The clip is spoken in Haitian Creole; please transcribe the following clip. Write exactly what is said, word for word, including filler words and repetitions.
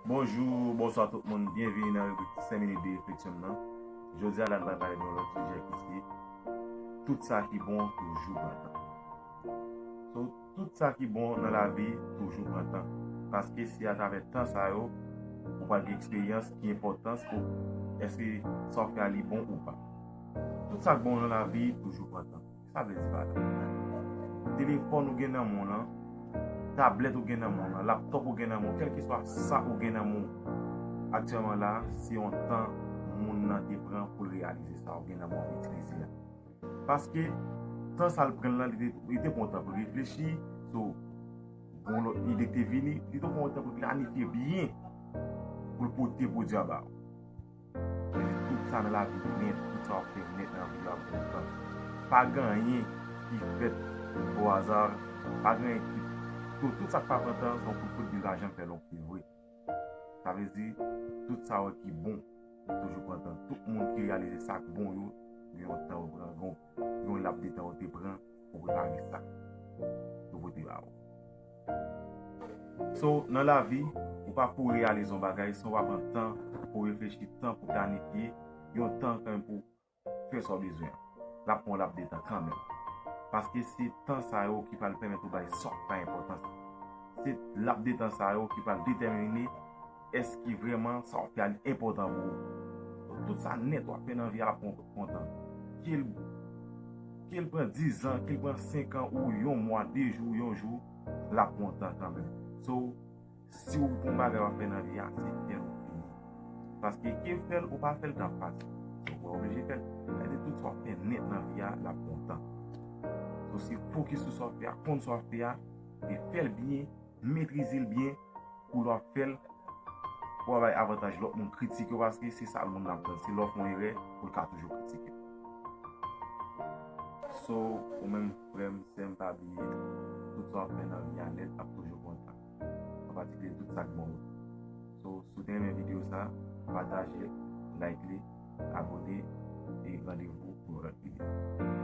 Bonjou, bonswa tout moun, byenvini nan ribrik senk minit de refleksyon m nan. Jodi a la, n pral pale de yon lòt sijè ki se tout sa ki bon toujou pran tan. So, tout sa ki bon nan lavi toujou pran tan. Paske se atravè tan sa yo ou pral gen eksperyans ki enpòtans ou èske sa w fè a li bon ou pa. Tout sa k bon nan lavi toujou pran tan. Sa vle di pa tan. Telefòn ou gen nan men w lan, tablèt ou gen nan men w lan, laptòp ou gen nan men w, kèlkeswa sa ou gen nan men w aktyèlman la, se yon tan moun nan te pran pou l reyalize sa ou gen nan men w ap itilize a. Paske tan sa l pran lan, li te, li te pran tan pou l reflechi sou bon lòt ide ki te vini, li te pran tan pou l planifye byen pou l pote pwodui a ba ou. Tout sa nan lavi nèt, tout sa w ap fè nèt nan vi a pran tan. Pa gen anyen ki fèt o aza, pa gen anyen ki. Tout, tout sa k pa pran tan, se yon kout fout, li pa janm fè long fil vre. Sa vle di, tout sa w ki bon toujou pran tan. Tout moun ki reyalize sa k bon yo, gen yon tan yo pran, gen yon, gen yon lap de tan yo te pran pou prepare sa yo pote ba ou. So, nan lavi, ou pa pou reyalize yon bagay san w pa pran tan pou reflechi, tan pou planifye, yon tan kanmenm pou fè sa w bezwen an. L ap pran yon lap de tan kanmenm. Paske se tan sa yo ki pral pèmèt ou bay sa w pa enpòtans. Se lap de tan sa yo ki pral detèmine èske vrèman sa w fè a li enpòtan pou ou. Tout sa nèt w ap fè nan vi a l ap pran, pran tan. Ke l, ke l pran dizan, ke l pran senk an, ou yon mwa, de jou, yon jou, l ap pran tan kanmenm. So, si w gon bagay w ap fè nan vi a, se fè l ou fini. Paske ke w fè l ou pa fè l, l ap pase. So, ou pa oblije fè l. Sa vle di tout sa w ap fè nèt nan vi a, l ap pran tan. So, se fokis sou sa w ap fè a, konn sa w ap fè a, e fè l byen, metrize l byen, pou lè w ap fè l, w a bay avantaj lòt moun kritike w, paske se sa moun nan ap tann. Se lè w fè yon erè, pou l ka toujou kritike w. So, ou menm frè m, sè m, pa bliye, tout sa w ap fè nan vi a nèt ap toujou pran tan. An patikilye tout sa k bon yo. So, si w te renmen videyo sa, pataje l, like li, abòne, e randevou pou yon lòt videyo.